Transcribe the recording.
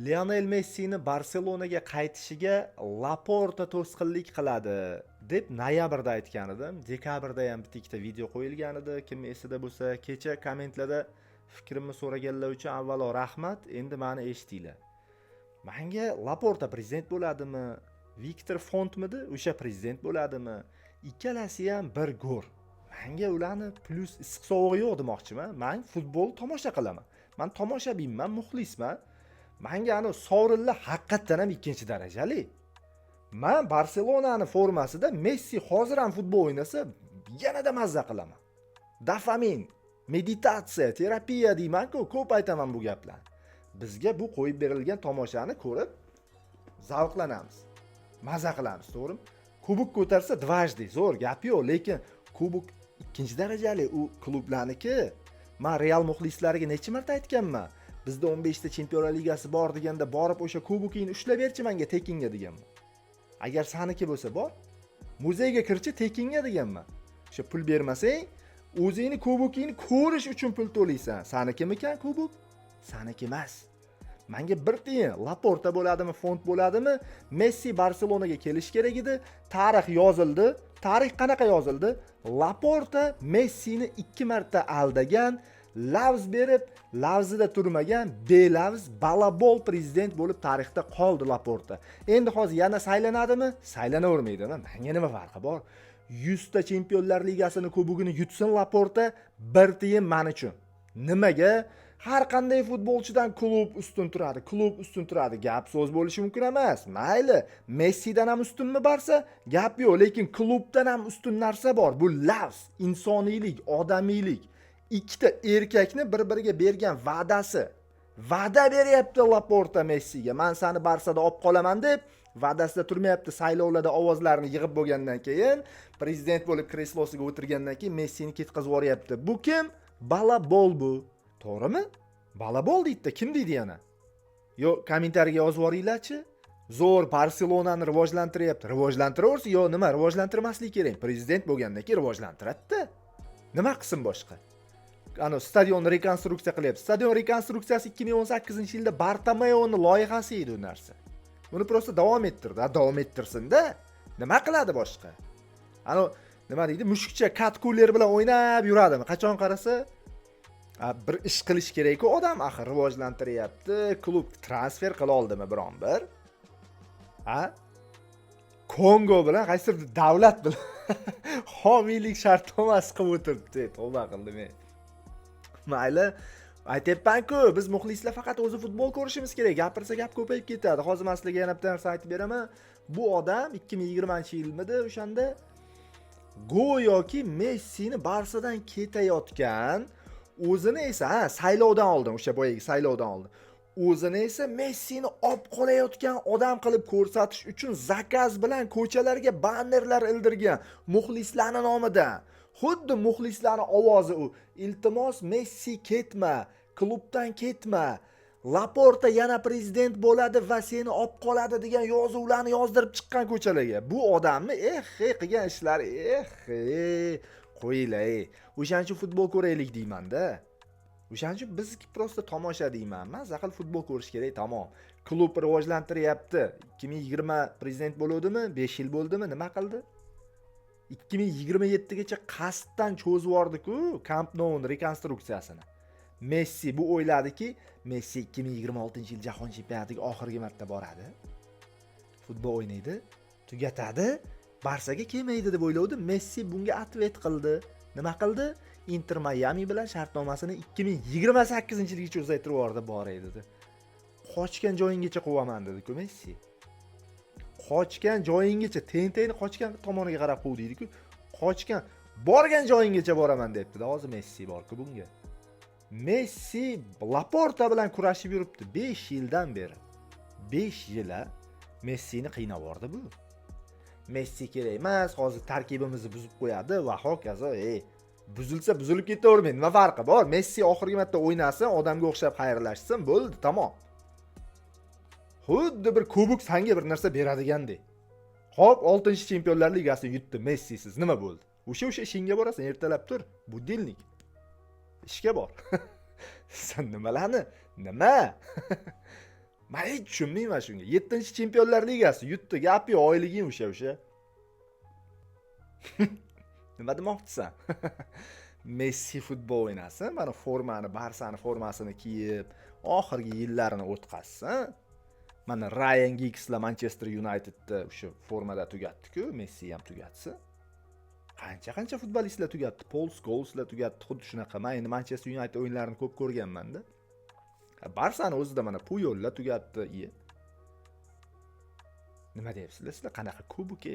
Lionel Messini Barselonaga qaytishiga Laporta to'sqinlik qiladi deb noyabrda aytgan edim. Dekabrda ham bitta ikkita video qo'yilgan edi, kim esida bo'lsa. Kecha kommentlarda fikrimni so'raganlar uchun avvalo rahmat. Endi mani eshitinglar. Manga Laporta prezident bo'ladimi, Viktor Fontmidi o'sha prezident bo'ladimi, ikkalasi ham bir go'r. Manga ularni plyus issiq sovug'i yo'q demoqchiman. Man futbol tomosha qilaman. Man tomoshabinman, muxlisman. Manga anavi sovrinlar haqiqatdan ham ikkinchi darajali. Man Barselonani formasida Messi hozir ham futbol o'ynasa, yanada mazza qilaman. Dofamin, meditatsiya, terapiya deyman-ku, ko'p aytaman bu gaplarni. Bizga bu qo'yib berilgan tomoshani ko'rib zavqlanamiz, maza qilamiz, to'g'rimi? Kubok ko'tarsa дважды zo'r, gap yo'q, lekin kubok ikkinchi darajali, u klublarniki. Man Real muxlislariga necha marta aytganman, bizda 15 ta Chempionlar Ligasi bor deganda, borib o'sha kubokingni ushlab berchi manga tekinga deganman. Agar saniki bo'lsa, bor, muzeyga kirchi tekinga deganman. O'sha pul bermasang, o'zingni kubokingni ko'rish uchun pul to'laysan. Sanikimikan kubok? Saniki emas. Manga bir tiyin, Laporta bo'ladimi, Font bo'ladimi, Messi Barselonaga kelishi kerak edi. Tarix yozildi. Tarix qanaqa yozildi? Laporta Messini ikki marta aldagan, lavz berib, lavzida turmagan, belavz, балабол prezident bo'lib tarixda qoldi Laporta. Endi hozir yana saylanadimi, saylanavermaydimi, manga nima farqi bor? 100 ta Chempionlar Ligasini kubogini yutsin Laporta, bir tiyin man uchun. Nimaga? Har qanday futbolchidan klub ustun turadi, klub ustun turadi. Gap so'z bo'lishi mumkin emas. Mayli, Messidan ham ustunmi Barsa, gap yo'q, lekin klubdan ham ustun narsa bor. Bu lavz, insoniylik, odamiylik, ikkita erkakni bir biriga bergan va'dasi. Va'da beryapti Laporta Messiga, man sani Barsada olib qolaman deb, va'dasida turmayapti. Saylovlarda ovozlarni yig'ib bo'lgandan keyin, prezident bo'lib kreslosiga o'tirgandan keyin Messini ketkazib yuboryapti. Bu kim? Балабол bu, to'g'rimi? Балабол deydida. Kim deydi yana? Yo, kommentariyaga yozib yuboringlarchi. Zo'r, Barselonani rivojlantiryapti, rivojlantiraversin. Yo, nima, rivojlantirmaslik kerak? Prezident bo'lgandan keyin rivojlantiradida, nima qilsin boshqa? Ana stadionni rekonstruksiya qilyapti. Stadion rekonstruksiyasi 2018-yilda Bartomeoni loyihasi edi u narsa. Uni просто davom ettirdi. Davom ettirsinda, nima qiladi boshqa? Ana nima deydi, mushukcha katkuler bilan o'ynab yuradimi qachon qarasa? Bir ish qilish kerakku odam axir. Rivojlantiryapti klub, transfer qila oldimi biron bir? Ha, Kongo bilan, qaysidir davlat bilan homiylik shartnomasi qilib o'tiribdi. Tavba qildim men. Mayli, aytyapmanku, biz muxlislar faqat o'zi futbol ko'rishimiz kerak. Gapirsa, gap ko'payib ketadi. Hozir man sizlarga yana bitta narsa aytib beraman. Bu odam 2020-yilmidi, o'shanda go'yoki Messini Barsadan ketayotgan, o'zini esa, ha, saylovdan oldin, o'sha boyagi saylovdan oldin, o'zini esa Messini olib qolayotgan odam qilib ko'rsatish uchun zakaz bilan ko'chalarga bannerlar ildirgan muxlislarni nomidan. Xuddi muxlislarni ovozi u: "Iltimos, Messi, ketma, klubdan ketma, Laporta yana prezident bo'ladi va seni olib qoladi" degan yozuvlarni yozdirib chiqqan ko'chalarga. Bu odamni eh qilgan ishlari, eh, qo'yinglar ey. O'shaning uchun futbol ko'raylik deymanda. O'shaning uchun biz просто tomosha deyman, maza qilib futbol ko'rish kerak, tamom. Klub rivojlantiryapti. 2020 prezident bo'luvdimi, 5 yil bo'ldimi, nima qildi? 2027gacha qasddan cho'zib yubordiku Kamp Nouni rekonstruksiyasini. Messi bu o'yladiki, Messi 2026 yil jahon chempionatiga oxirgi marta boradi, futbol o'ynaydi, tugatadi, Barsaga kelmaydi deb o'ylovdi. Messi bunga ответ qildi. Nima qildi? Inter Mayami bilan shartnomasini 2028-yilgacha uzaytirib yubordi. "Boray", dedi, "qochgan joyinggacha quvaman", dediku Messi. Qochgan joyinggacha, tentakni qochgan tomoniga qarab quv deydiku, qochgan borgan joyinggacha boraman debdida hozir Messi borku bunga. Messi Laporta bilan kurashib yuribdi 5 yildan beri. 5 yil a Messini qiynab yubordi bu. Messi kerak emas, hozir tarkibimizni buzib qo'yadi va hokazo. Ey, buzilsa, buzilib ketavermaydi, nima farqi bor? Messi oxirgi marta o'ynasin, odamga o'xshab xayrlashsin, bo'ldi, tamom. Xuddi bir kubok sanga bir narsa beradigandek. Ho'p, oltinchi Chempionlar Ligasini yutdi Messisiz, nima bo'ldi? O'sha ishingga borasan, ertalab tur, будильник, ishga bor. Sen nimalarni, nima? Man hech tushunmayman shunga. Yettinchi Chempionlar Ligasi yutdi, gap yo'q, oyliging o'sha o'sha. Nima demoqchisan? Messi futbol o'ynasin, mana formani, Barsani formasini kiyib, oxirgi yillarini o'tkazsin. Mana Ryan Giggslar Manchester Unitedda o'sha formada tugatdi-ku, Messi ham tugatsin. Qancha qancha futbolistlar tugatdi, Pol Skolslar tugatdi, xuddi shunaqa. Man endi Manchester United o'yinlarini ko'p ko'rganman-da. Barsani o'zida mana Puyollar tugatdi. Iye. Nima deyapsizlar sizlar? Qanaqa kubok?